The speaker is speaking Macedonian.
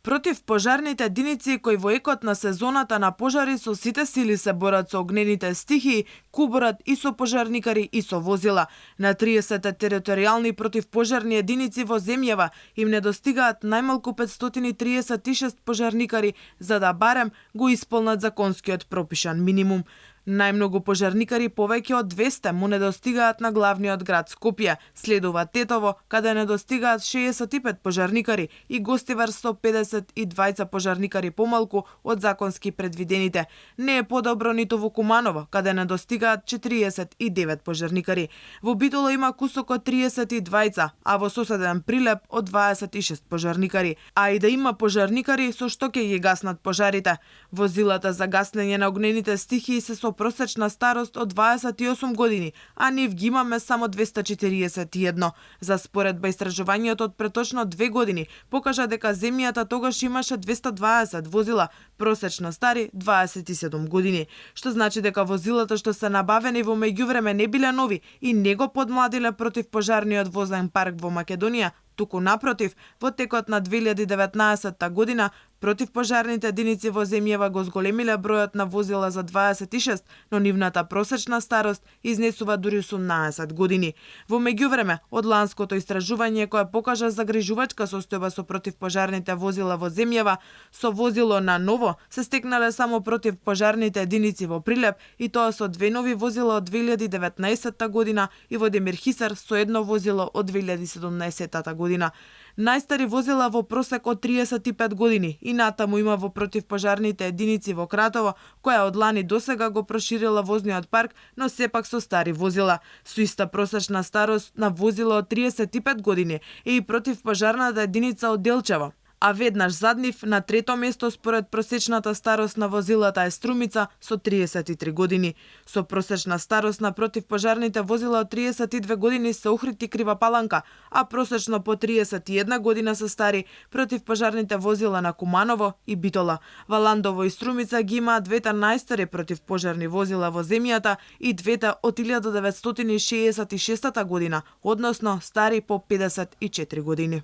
Противпожарните единици кои во екот на сезоната на пожари со сите сили се борат со огнените стихии, куборат и со пожарникари и со возила. На 30 територијални противпожарни единици во земјава им недостигаат најмалку 536 пожарникари за да барем го исполнат законскиот пропишан минимум. Најмногу пожарникари, повеќе од 200, му недостигаат на главниот град Скопје, следува Тетово, каде недостигаат 65 пожарникари и Гостивар 152 пожарникари помалку од законски предвидените. Не е подобро ниту во Куманово, каде недостигаат 49 пожарникари. Во Битола има кусок од 32, а во соседен Прилеп од 26 пожарникари. А и да има пожарникари, со што ќе ги гаснат пожарите? Возилата за гаснење на огнените стихии се со просечна старост од 28 години, а нив ги имаме само 241. За споредба истражувањето од преточно 2 години покажа дека земјата тогаш имаше 220 возила, просечно стари 27 години, што значи дека возилата што се набавени во меѓувреме не биле нови и не го подмладиле противпожарниот возен парк во Македонија, туку напротив, во текот на 2019 година противпожарните единици во земјава го зголемиле бројот на возила за 26, но нивната просечна старост изнесува дури 18 години. Во меѓувреме, од ланското истражување кое покажа загрижувачка состојба со противпожарните возила во земјава, со возило на ново се стекнале само противпожарните единици во Прилеп и тоа со 2 нови возила од 2019 година и во Демир Хисар со 1 возило од 2017 година. Најстари возила во просек од 35 години и натаму има во противпожарните единици во Кратово, која од лани досега го проширила возниот парк, но сепак со стари возила. Со иста просечна старост на возила од 35 години е и противпожарната единица од Делчево. А веднаш зад нив на трето место според просечната старост на возилата е Струмица со 33 години. Со просечна старост на противпожарните возила од 32 години се Охрид и Крива Паланка, а просечно по 31 година се стари противпожарните возила на Куманово и Битола. Валандово и Струмица ги имаат двете најстари противпожарни возила во земјата и двете од 1966 година, односно стари по 54 години.